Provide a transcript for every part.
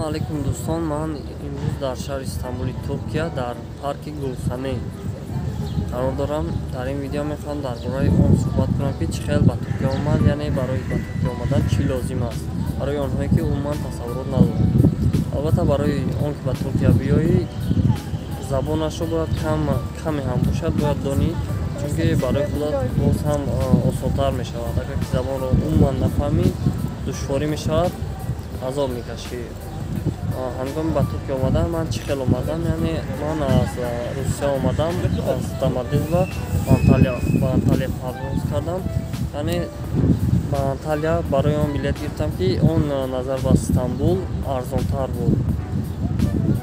Алейкум, дӯстон! Ман имрӯз дар шаҳри Истанбули Туркия, дар парки Гулхане қарор дорам. Дар ин видео мехоҳам дар бораи он суҳбат кунам, ки чӣ хел ба Туркия омад, яъне барои ба Туркия омадан чӣ лозим аст, барои онҳое ки умуман тасаввурот надоранд. Албатта, барои он ки ба Туркия биёӣ, забонашро бояд каме ҳам бошад, бояд донӣ, чунки барои худат боз ҳам осонтар мешавад. Агар ки забонро умуман нафаҳмӣ, душворӣ мешавад, азоб мекашӣ. Ҳангоми ба Туркия омадан ман чӣ хел омадам? Яъне ман аз Русия омадам, аз Домодедово ба Анталия парвоз кардам. Яъне ба Анталия барои он билет гирифтам, ки он назар ба Стамбул арзонтар буд.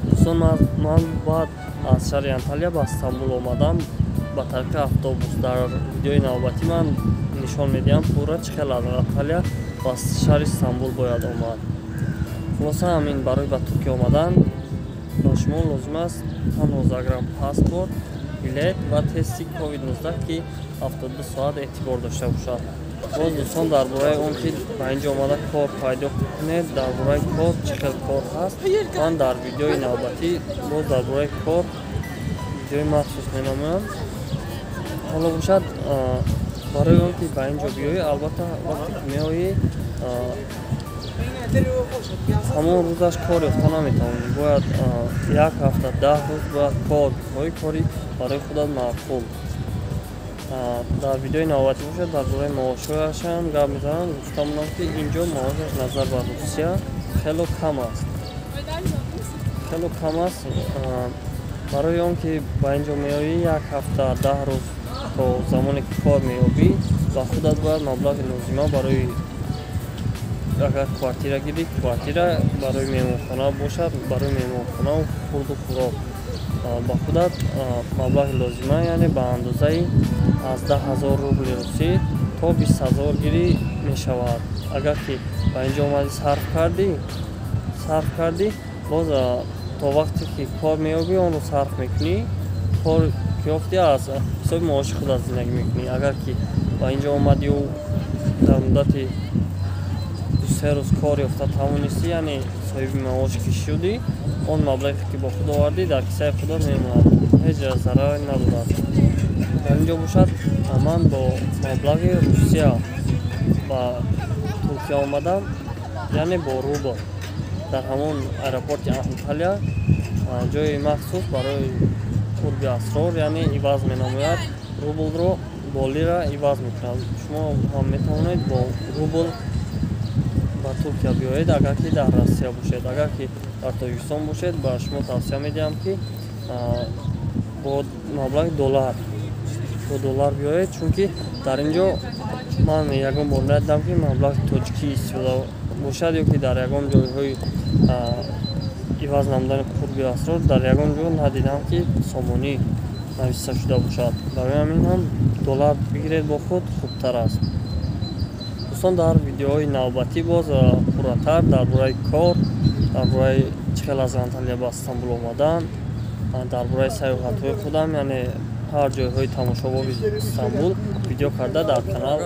Дӯстон, ман баъд аз шаҳри Анталия ба Стамбул омадам ба тариқи автобус. Дар видеои навбатӣ ман нишон медиҳам пурра, чӣ хел аз Анталия ба шаҳри Стамбул бояд омад. Хулоса, ҳамин. Барои ба Туркия омадан ба шумо лозим аст танҳо загранпаспорт, билет ва тести COVID-19, ки 72 соат эътибор дошта бошад. Боз, дӯстон, дар бораи он ки ба ин ҷо омада кор пайдо кунед, дар бораи кор, чӣ хел кор ҳаст, ман дар видеои навбатӣ боз дар бораи кор видеои махсус менамоям. Ҳоло бошад, барои он ки ба ин ҷо биёӣ, албатта, вақте ки меоӣ, ҳамон рӯзаш кор ёфта наметавонӣ. Бояд як ҳафта, 10 рӯз бояд кор хоҳӣ, кори барои худат маъқул. Дар видеои навбатӣ бошад, дар бораи маошҳояшам гап мезанам. Гуфта монам, ки ин ҷо маошаш назар ба Русия хело кам аст, хело кам аст. Барои он ки ба ин ҷо меоӣ, як ҳафта, 10 рӯз, то замоне ки кор меёбӣ, ба худат бояд маблағи лозима барои, агар квартира гирӣ, квартира, барои меҳмонхона бошад, барои меҳмонхонау хурду хӯрок ба худат маблағи лозима, яъне ба андозаи аз 10 000 рубли русӣ то 20 000 гирӣ мешавад. Агар ки ба ин ҷо омадӣ, сарф кардӣ, боз то вақте ки кор меёбӣ, онро сарф мекунӣ. Кор ки ёфтӣ, аз ҳисоби маоши худат зиндагӣ мекунӣ. Агар ки ба ин ҷо омадию дар муддати 2-3 рӯз кор ёфта тавонистӣ, яъне соҳиби маош ки шудӣ, он маблағе ки бо худ овардӣ, дар кисаи худат мемонад, ҳеҷ зараре надорад. Дар ин ҷо бошад, ман бо маблағи Русия ба Туркия омадам, яъне бо рубл. Дар ҳамон аэропорти Анталия ҷои махсус барои қурби асрор, яъне иваз менамояд, рублро бо лира иваз мекунад. Шумо ҳам метавонед бо рубл ба Туркия биёед, агар ки дар Россия бошед. Агар ки дар Тоҷикистон бошед, ба шумо тавсия медиҳам, ки бо маблағи доллар, бо доллар биёед, чунки дар ин ҷо ман ягон бор надидам, ки маблағи тоҷикӣ истифода бошад ё ки дар ягон ҷойҳои иваз намудани қурби асрор дар ягон ҷо надидам, ки сомонӣ нависта шуда бошад. Барои ҳамин ҳам доллар бигиред бо худ, хубтар аст. Дӯстон, дар видеоҳои навбатӣ боз пурратар дар бораи кор, дар бораи чӣ хел аз Анталия ба Стамбул омадан, дар бораи сайёҳатҳои худам, яъне ҳар ҷойҳои тамошобоби Истанбул видео карда дар канал.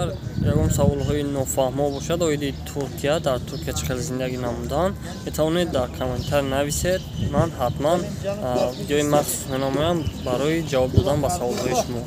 Ягон саволҳои нофаҳмо бошад оиди Туркия, дар Туркия чӣ хел зиндагӣ намудан, метавонед дар комментар нависед. Ман ҳатман видеои махсус менамоям барои ҷавоб додан ба саволҳои шумо.